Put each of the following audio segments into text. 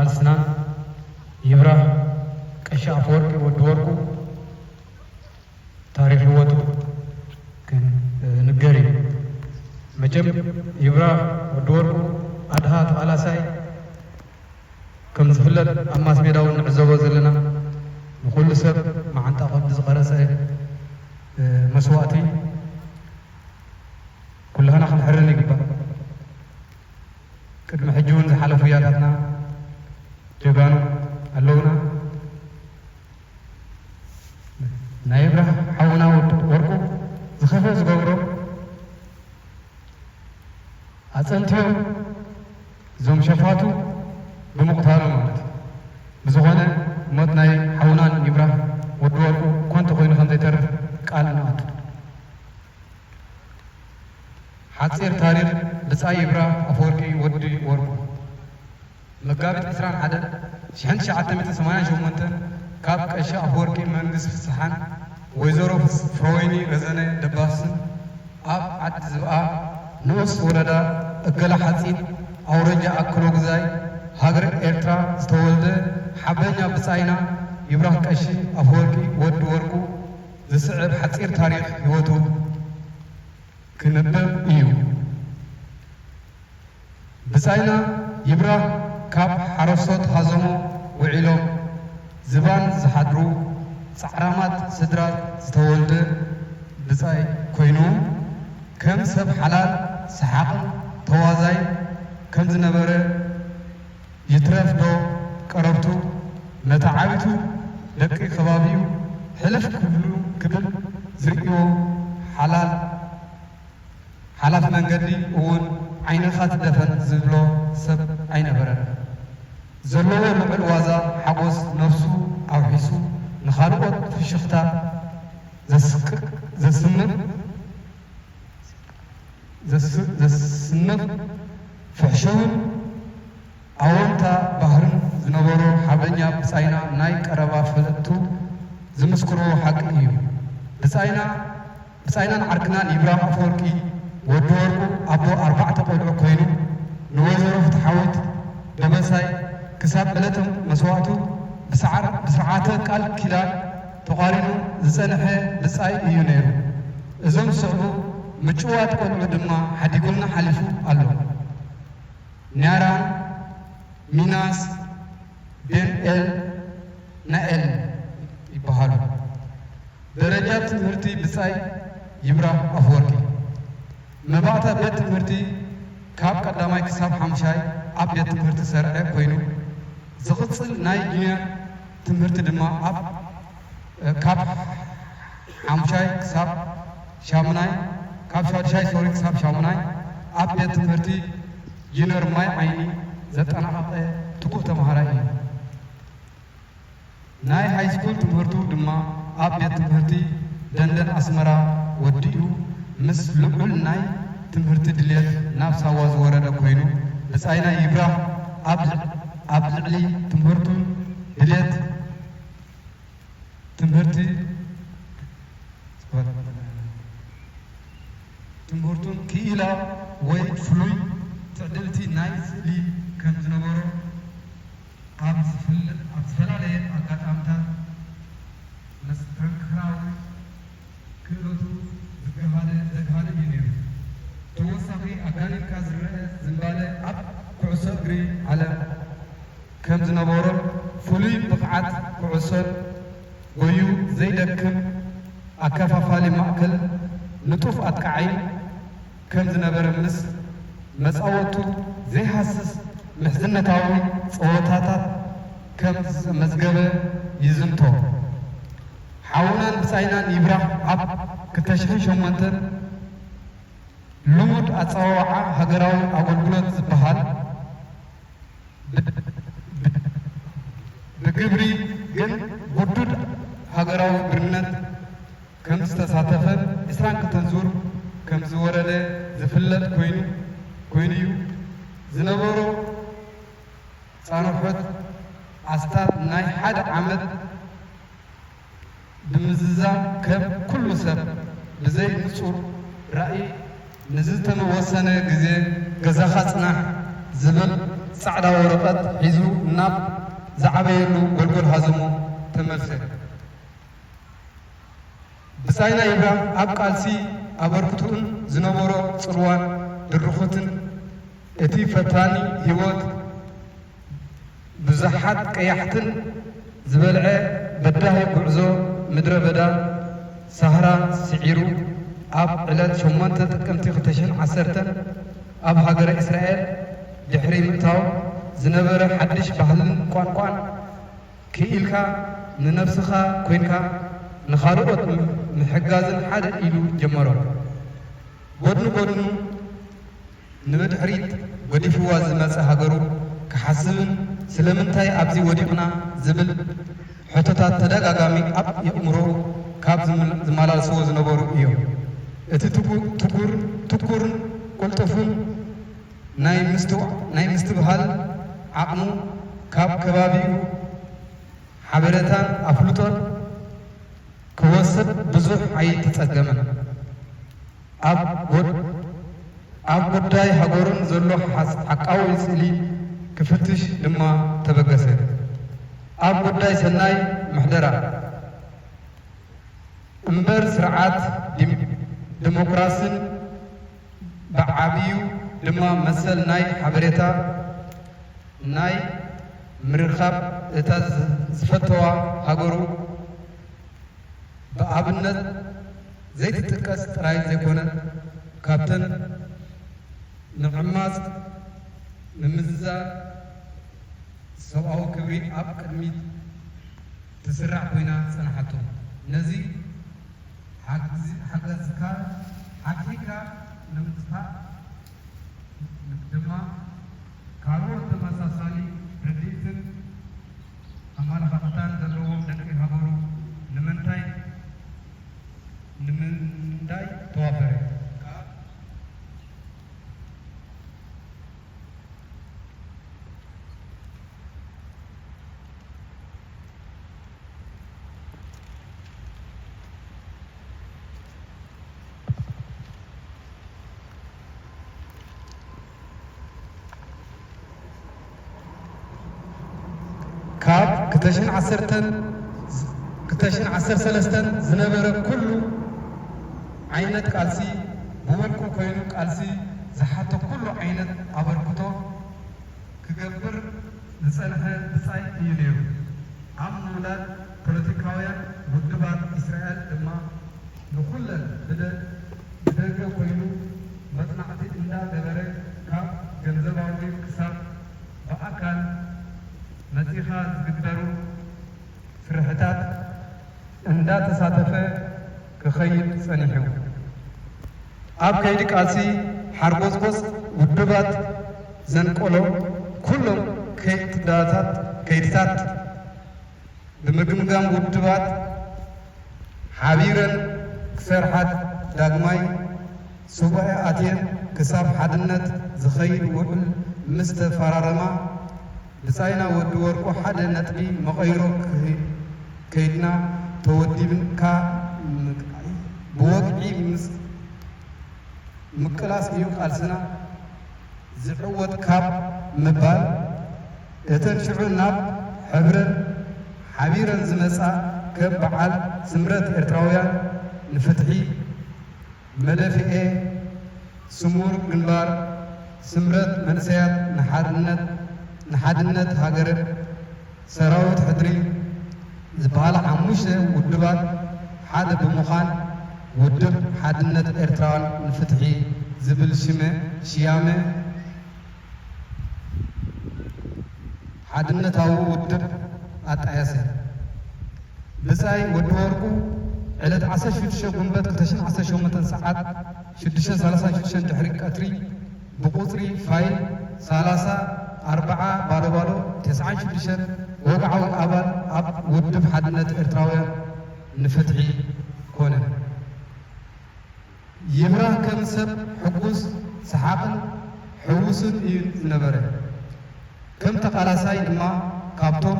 ኣስናን ይብራህ ቀሺ ኣፈወርቂ ወዲ ወርቁ ታሪኽ ህይወቱ ክንገር እዩ። መቸም ይብራህ ወዲ ወርቁ ኣድሃ ተቓላሳይ ከም ዝፍለጥ ኣብ ማስ ሜዳ እውን ንዕዘቦ ዘለና ንኹሉ ሰብ መዓንጣ ከብዲ ዝቐረጸ መስዋእቲ ኩላህና ክንሕርን ይግባእ። ቅድሚ ሕጂ እውን ዝሓለፉ ያታትና ጀጋኑ ኣለውና። ናይ ይብራህ ሓውና ወዲ ወርቁ ዝኸፈ ዝገብሮ ኣጸንትዮም እዞም ሸፋቱ ብምቕታሉ ማለት እዩ። ብዝኾነ ሞት ናይ ሓውናን ይብራህ ወዲ ወርቁ ኮንቶ ኮይኑ ከም ዘይተርፍ ቃል ንኣቱ። ሓጺር ታሪኽ ብጻይ ይብራህ ኣፈወርቂ ወዲ ወርቁ። መጋቢት ዕስራን ሓደን ሽሕን ትሽዓተ ሚእትን ሰማንያን ሸሞንተን ካብ ቀሺ ኣፈወርቂ መንግስ ፍስሓን ወይዘሮ ፍስ-፣ ፍረወይኒ ረዘነ ደባስን ኣብ ዓዲ ዝብኣ ንኡስ ወረዳ እገለ ሓጺን ኣውረጃ ኣክሎ ግዛይ ሃገረ ኤርትራ ዝተወልደ ሓበኛ ብጻይና ይብራህ ቀሺ ኣፈወርቂ ወዲ ወርቁ ዝስዕብ ሓጺር ታሪኽ ህይወቱ ክንብብ እዩ። ብጻይና ይብራህ ካብ ሓረስቶት ሃዘሞ ውዒሎም ዝባን ዝሓድሩ ጻዕራማት ስድራ ዝተወልደ ብጻይ ኮይኑ፣ ከም ሰብ ሓላል ሰሓቕን ተዋዛይ ከም ዝነበረ ይትረፍ ዶ ቀረብቱ፣ መተዓቢቱ ደቂ ከባቢኡ ሕልፍ ክብሉ ክብል ዝርእዮ ሓላል ሓላፍ መንገዲ እውን ዓይንኻ ትደፈን ዝብሎ ሰብ ኣይነበረን። ዘለዎ ልዑል ዋዛ ሓጎስ ነፍሱ ኣውሒሱ ንኻልኦት ፍሽኽታ ዘስቅ-፣ ዘስምቕ፣ ዘስ-፣ ዘስምቕ ፍሕሽውን ኣወንታ ባህርን ዝነበሮ ሓበኛ ብጻይና ናይ ቀረባ ፈለጥቱ ዝምስክርዎ ሓቂ እዩ። ብጻይና ብጻይናን ዓርክናን ይብራህ ኣፈወርቂ ወዲ ወርቁ ኣቦ ኣርባዕተ ቆልዑ ኮይኑ፣ ንወይዘሮ ፍትሓዊት ደበሳይ ክሳብ ዕለተ መስዋእቱ ብስዓር-፣ ብስርዓተ ቃል ኪዳን ተቋሪኑ ዝጸንሐ ብጻይ እዩ ነይሩ። እዞም ዝስዕቡ ምጭዋት ቆልዑ ድማ ሓዲጉልና ሓሊፉ ኣሎ። ኒያራን፣ ሚናስ፣ ቤን ኤል ናኤል ይበሃሉ። ደረጃ ትምህርቲ ብጻይ ይብራህ ኣፈወርቂ። መባእታ ቤት ትምህርቲ ካብ ቀዳማይ ክሳብ ሓምሻይ ኣብ ቤት ትምህርቲ ሰርዐ ኮይኑ፣ ዝቕጽል ናይ ጁኒየር ትምህርቲ ድማ ኣብ፣ ካብ ሓምሻይ ክሳብ ሻሙናይ፣ ካብ ሻድሻይ፣ ሶሪ፣ ክሳብ ሻሙናይ ኣብ ቤት ትምህርቲ ዩኒየር ማይ ዓይኒ ዘጠናቐቐ ትጉህ ተምሃራይ እዩ። ናይ ሃይስኩል ትምህርቱ ድማ ኣብ ቤት ትምህርቲ ደንደን ኣስመራ ወዲኡ፣ ምስ ልዑል ናይ ትምህርቲ ድልየት ናብ ሳዋ ዝወረደ ኮይኑ፣ ብጻይና ይብራህ ኣብ ልዕ-፣ ኣብ ልዕሊ ትምህርቱን ድልየት ትምህርቲ ትምህርቱን ክኢላ ወይ ፍሉይ ትዕድልቲ ናይ ስእሊ ከም ዝነበሮ ኣብ ዝፍለ-፣ ኣብ ዝተፈላለየ ኣጋጣሚታት መስተንክራዊ ክእለቱ ዝገሃደ-፣ ዘግሃደ እዩ ነይሩ። ተወሳኺ ኣጋኒንካ ዝረአ ዝንባለ ኣብ ኩዕሶ እግሪ ዓለም ከም ዝነበሮን ፍሉይ ብቕዓት ኩዕሶን ጎዩ ዘይደክም ኣከፋፋሊ ማእከል ንጡፍ ኣጥቃዓይ ከም ዝነበረ ምስ መጻወቱ ዘይሃስስ ምሕዝነታዊ ጸወታታት ከም ዘመዝገበ ይዝንቶ። ሓውናን ብጻይናን ይብራህ ኣብ ክልተ ሽሕን ሸሞንተን ልሙድ ኣጸዋውዓ ሃገራዊ ኣገልግሎት ዝበሃል ብ-፣ ብ-፣ ብግብሪ ግን ግዱድ ሃገራዊ ብርነት ከም ዝተሳተፈን ዕስራን ክልተን ዙር ከም ዝወረደ ዝፍለጥ ኮይኑ፣ ኮይኑ እዩ። ዝነበሮ ጻንሖት ኣስታት ናይ ሓደ ዓመት ብምዝዛም ከም ኩሉ ሰብ ብዘይ ንጹር ራእይ ንዝተወሰነ ግዜ ገዛኻ ጽናሕ ዝብል ጻዕዳ ወረቐት ሒዙ ናብ ዝዓበየሉ ጎልጎል ሃዘሞ ተመልሰ። ብጻይና ይብራህ ኣብ ቃልሲ ኣበርክቶኡን ዝነበሮ ጽልዋን ድርኹትን እቲ ፈታኒ ህይወት ብዙሓት ቀያሕትን ዝበልዐ በዳሂ ጉዕዞ ምድረ በዳ ሳህራ ስዒሩ ኣብ ዕለት ሸሞንተ ጥቅምቲ ክልተ ሽሕን ዓሰርተን ኣብ ሃገረ እስራኤል ድሕሪ ምእታው ዝነበረ ሓድሽ ባህልን ቋንቋን ክኢልካ ንነብስኻ ኮይንካ ንኻልኦት ምሕጋዝን ሓደ ኢሉ ጀመሮ። ጎድኒ ጎድኑ ንብድሕሪት ገዲፍዋ ዝመጸ ሃገሩ ክሓስብን ስለምንታይ ኣብዚ ወዲቕና ዝብል ሕቶታት ተደጋጋሚ ኣብ የእምሮኡ ካብ ዝመላልስዎ ዝነበሩ እዮም። እቲ ትጉ- ትጉር- ትኩርን ቅልጡፍን ናይ ምስትው- ናይ ምስትብሃል ዓቕሙ ካብ ከባቢኡ ሓበሬታን ኣፍልጦን ክወስድ ብዙሕ ኣይተጸገመን። ኣብ ጉድ- ኣብ ጉዳይ ሃገሩን ዘሎ ሓስ- ሓቃዊ ስእሊ ክፍትሽ ድማ ተበገሰ። ኣብ ጉዳይ ሰናይ ምሕደራ እምበር ስርዓት ዲም- ዲሞክራስን ብዓቢዩ ድማ መሰል ናይ ሓበሬታ ናይ ምርኻብ እታ ዝ- ዝፈተዋ ሃገሩ ብኣብነት ዘይትጥቀስ ጥራይ ዘይኮነ፣ ካብተን ንዕማጽ ምምዝዛን ሰብኣዊ ክብሪ ኣብ ቅድሚት ትስራዕ ኮይና ጸናሓቶ። ነዚ ሓግዚ- ሓገዝካ ሓኪካ ንምጥፋእ ድማ ካልኦት ተመሳሳሊ ርድኢትን ኣመለኻኽታን ዘለዎም ደቂ ሃገሩ ንምንታይ ንምንታይ ተዋፈረ? ካብ ክልተ ሽሕን ዓሰርተን ክልተ ሽሕን ዓሰርተ ሰለስተን ዝነበረ ኩሉ ዓይነት ቃልሲ ብውልቁ ኮይኑ ቃልሲ ዝሓቶ ኩሉ ዓይነት ኣበርክቶ ክገብር ዝጸንሐ ብጻይ እዩ ነይሩ። ኣብ ምውላድ ፖለቲካውያን ውድባት እስራኤል ድማ ንኹለን ብደ- ብደገ ኮይኑ መጽናዕቲ እንዳ ገበረ ካብ ገንዘባዊ ክሳብ ብኣካል መጺኻ ዝግበሩ ስርሕታት እንዳ ተሳተፈ ክኸይድ ጸኒሑ። ኣብ ከይዲ ቃልሲ ሓርጎጽጎጽ ውድባት ዘንቀሎ ኩሎም ከይድታት ከይድታት ብምግምጋም ውድባት ሓቢረን ክሰርሓ ዳግማይ ሱባኤ ኣትየን ክሳብ ሓድነት ዝኸይድ ውዕል ምስ ተፈራረማ ብጻይና ወዲ ወርቁ ሓደ ነጥቢ መቐይሮ ክህ- ከይድና ተወዲብካ ብወግዒ ምስ ምቅላስ እዩ ቃልስና ዝዕወት ካብ ምባል እተን ሽዑ ናብ ሕብረን ሓቢረን ዝመጻ ከም በዓል ስምረት ኤርትራውያን ንፍትሒ፣ መደፍኤ፣ ስሙር ግንባር፣ ስምረት መንእሰያት ንሓርነት ንሓድነት ሃገር ሰራዊት ሕድሪ ዝበሃላ ሓሙሽተ ውድባት ሓደ ብምዃን ውድብ ሓድነት ኤርትራውያን ንፍትሒ ዝብል ሽመ ሽያመ ሓድነታዊ ውድብ ኣጣየሰ። ብጻይ ወዲ ወርቁ ዕለት ዓሰርተ ሽዱሽተ ጉንበት ክልተ ሽሕን ዓሰርተ ሸሞንተን ሰዓት ሽዱሽተ ሰላሳ ሽዱሽተ ድሕሪ ቀትሪ ብቁጽሪ ፋይል ሰላሳ ኣርብዓ ባዶ ባዶ ተስዓን ሽዱሽተን ወግዓዊ ኣባል ኣብ ውድብ ሓድነት ኤርትራውያን ንፍትሒ ኮነ። ይብራህ ከም ሰብ ሕጉስ፣ ሰሓቕን ሕዉስን እዩ ዝነበረ። ከም ተቓላሳይ ድማ ካብቶም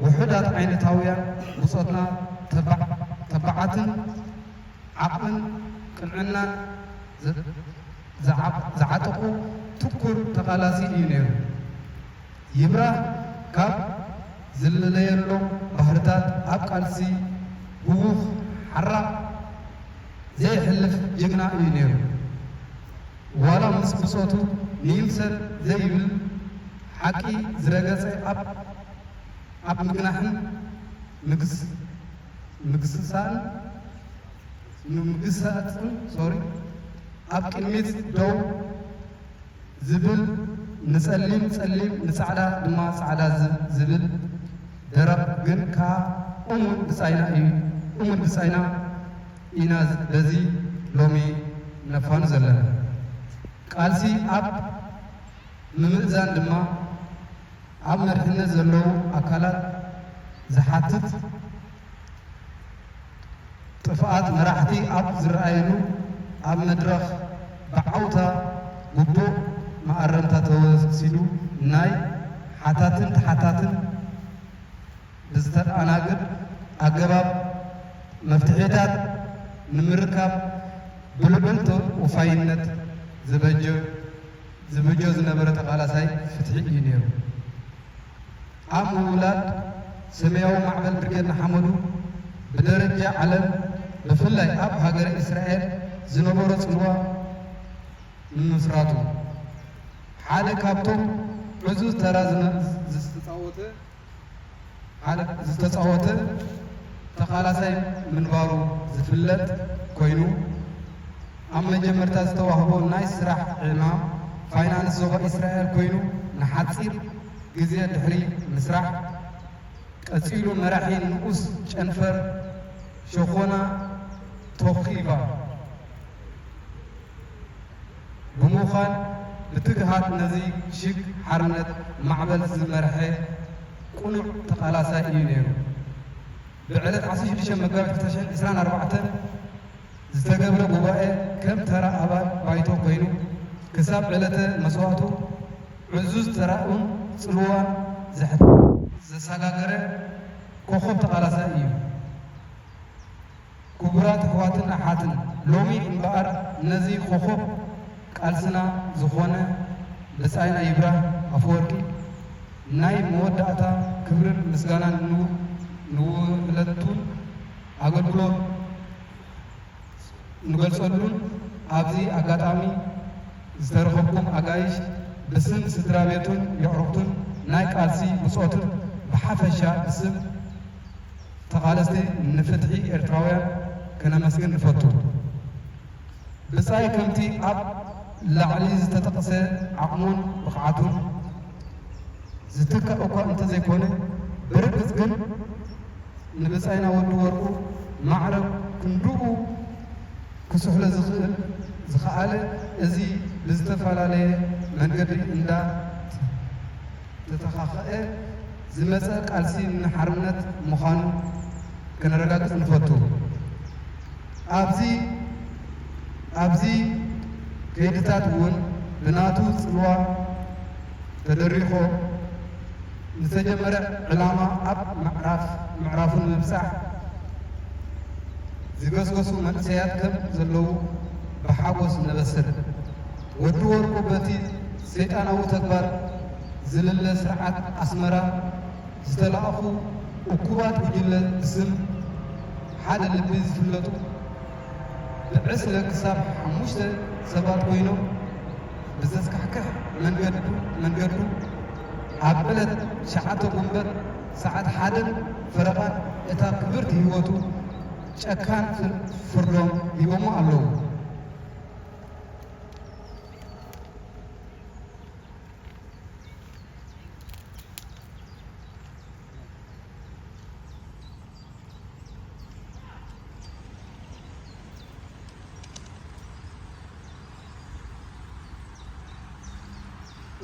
ውሑዳት ዓይነታውያን ብጾትና ተባ- ተባዓትን ዓቕምን ቅንዕናን ዘ- ዝዓ- ዝዓጠቑ ትኩር ተቓላሲ እዩ ነይሩ። ይብራህ ካብ ዝለለየሎም ባህርታት ኣብ ቃልሲ ህዉኽ ሓራ ዘየሕልፍ ጅግና እዩ ነይሩ። ዋላ ምስ ብጾቱ ንይምሰል ዘይብል ሓቂ ዝረገጸ ኣብ ኣብ ምግናሕን ምግስ ምግስሳን ምግሳጽን ሶሪ ኣብ ቅድሚት ደው ዝብል ንጸሊም ጸሊም ንጻዕዳ ድማ ጻዕዳ ዝብል ደረቕ ግን ከኣ እሙን ብጻይና እዩ እሙን ብጻይና ኢና በዚ ሎሚ ነፋኑ ዘለና ቃልሲ ኣብ ምምእዛን ድማ ኣብ መሪሕነት ዘለዉ ኣካላት ዝሓትት ጥፍኣት መራሕቲ ኣብ ዝረኣየሉ ኣብ መድረኽ ብዓውታ ግቡእ መኣረምታ ተወሲዱ ናይ ሓታትን ተሓታትን ብዝተኣናግድ ኣገባብ መፍትሒታት ንምርካብ ብልዑል ተወፋይነት ዝበጀ ዝብጆ ዝነበረ ተቓላሳይ ፍትሒ እዩ ነይሩ። ኣብ ምውላድ ሰማያዊ ማዕበል ብርጌድ ንሓመዱ ብደረጃ ዓለም ብፍላይ ኣብ ሃገረ እስራኤል ዝነበሮ ጽልዋ ንምምስራቱ ሓደ ካብቶም ዕዙዝ ተራ ዝተጻወተ ዝተጻወተ ተቓላሳይ ምንባሩ ዝፍለጥ ኮይኑ ኣብ መጀመርታ ዝተዋህቦ ናይ ስራሕ ዕማም ፋይናንስ ዞባ እስራኤል ኮይኑ ንሓጺር ግዜ ድሕሪ ምስራሕ ቀጺሉ መራሒ ንኡስ ጨንፈር ሸኾና ቶኺባ ብምዃን ብትግሃት ነዚ ሽግ ሓርነት ማዕበል ዝመርሐ ቅኑዕ ተቓላሳይ እዩ ነይሩ። ብዕለት ዓሰርተ ሽዱሽተ መጋቢት ክልተ ሽሕን ዕስራን ኣርባዕተን ዝተገብረ ጉባኤ ከም ተራ ኣባል ባይቶ ኮይኑ ክሳብ ዕለተ መስዋእቱ ዕዙዝ ተራኡን ጽልዋን ዘሰጋገረ ኮኾብ ተቓላሳይ እዩ። ክቡራት ኣሕዋትን ኣሓትን፣ ሎሚ እምበኣር ነዚ ኮኾብ ቃልስና ዝኾነ ብጻይና ይብራህ ኣፈወርቂ ናይ መወዳእታ ክብርን ምስጋናን ንውዕለቱን ኣገልግሎት ንገልጸሉን ኣብዚ ኣጋጣሚ ዝተረኸብኩም ኣጋይሽ ብስም ስድራ ቤቱን የዕሩኽቱን ናይ ቃልሲ ብጾቱን ብሓፈሻ ብስም ተቓለስቲ ንፍትሒ ኤርትራውያን ከነመስግን ንፈቱ። ብጻይ ከምቲ ኣብ ላዕሊ ዝተጠቕሰ ዓቕሙን ብቕዓቱን ዝትካእ እኳ እንተዘይኮነ፣ ብርግጽ ግን ንብጻይና ወዲ ወርቁ ማዕረ ክንድኡ ክስሕሎ ዝኽእል ዝኸኣለ እዚ ብዝተፈላለየ መንገዲ እንዳ ተተኻኸአ ዝመጸ ቃልሲ ንሓርነት ምዃኑ ከነረጋግጽ ንፈቱ። ኣብዚ ኣብዚ ከይድታት እውን ብናቱ ጽልዋ ተደሪኾ ንዝተጀመረ ዕላማ ኣብ ምዕራፍ ምዕራፉ ንምብጻሕ ዝገስገሱ መንእሰያት ከም ዘለዉ ብሓጎስ ነበስር። ወዲ ወርቁ በቲ ሰይጣናዊ ተግባር ዝልለ ስርዓት ኣስመራ ዝተላእኹ እኩባት ጉጅለ ብስም ሓደ ልቢ ዝፍለጡ ብዕስለ ክሳብ ሓሙሽተ ሰባት ኮይኖም ብዘስካሕክሕ መንገዱ መንገዱ ኣብ ዕለት ትሽዓተ ጉንበት ሰዓት ሓደን ፈረቓን እታ ክብርቲ ህይወቱ ጨካን ፍርዶም ሂቦሞ ኣለዉ።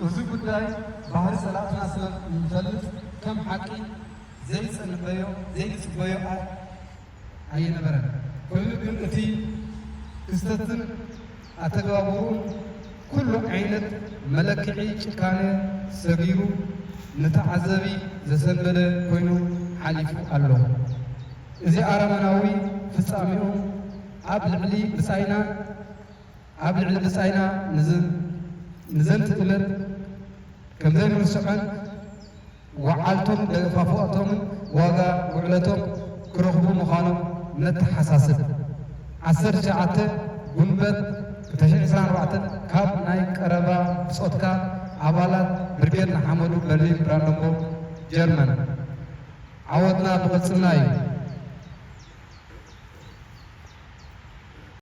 እዚ ጉዳይ ባህሪ ጸላእትና ስለ እንፈልጥ ከም ሓቂ ዘይጸንበዮ ዘይንጽበዮ ኣይነበረን። ኮይኑ ግን እቲ ክስተትን ኣተገባብርኡን ኩሉ ዓይነት መለክዒ ጭካነ ሰጊሩ ንተዓዘቢ ዘሰንበደ ኮይኑ ሓሊፉ ኣሎ። እዚ ኣረመናዊ ፍጻሜኡ ኣብ ልዕሊ ብጻይና ኣብ ልዕሊ ብጻይና ንዘንትእለት ከም ዘይንርስዖን ወዓልቶም ደፋፍኦቶምን ዋጋ ውዕለቶም ክረኽቡ ምዃኖም ነተሓሳስብ። ዓሰርተ ትሽዓተ ጉንበት ክልተ ሽሕን ዕስራን ኣርባዕተን ካብ ናይ ቀረባ ብጾትካ ኣባላት ብርጌድ ንሓመዱ በርሊን ብራንደንቡርግ ጀርመን። ዓወትና ብቕጽልና እዩ።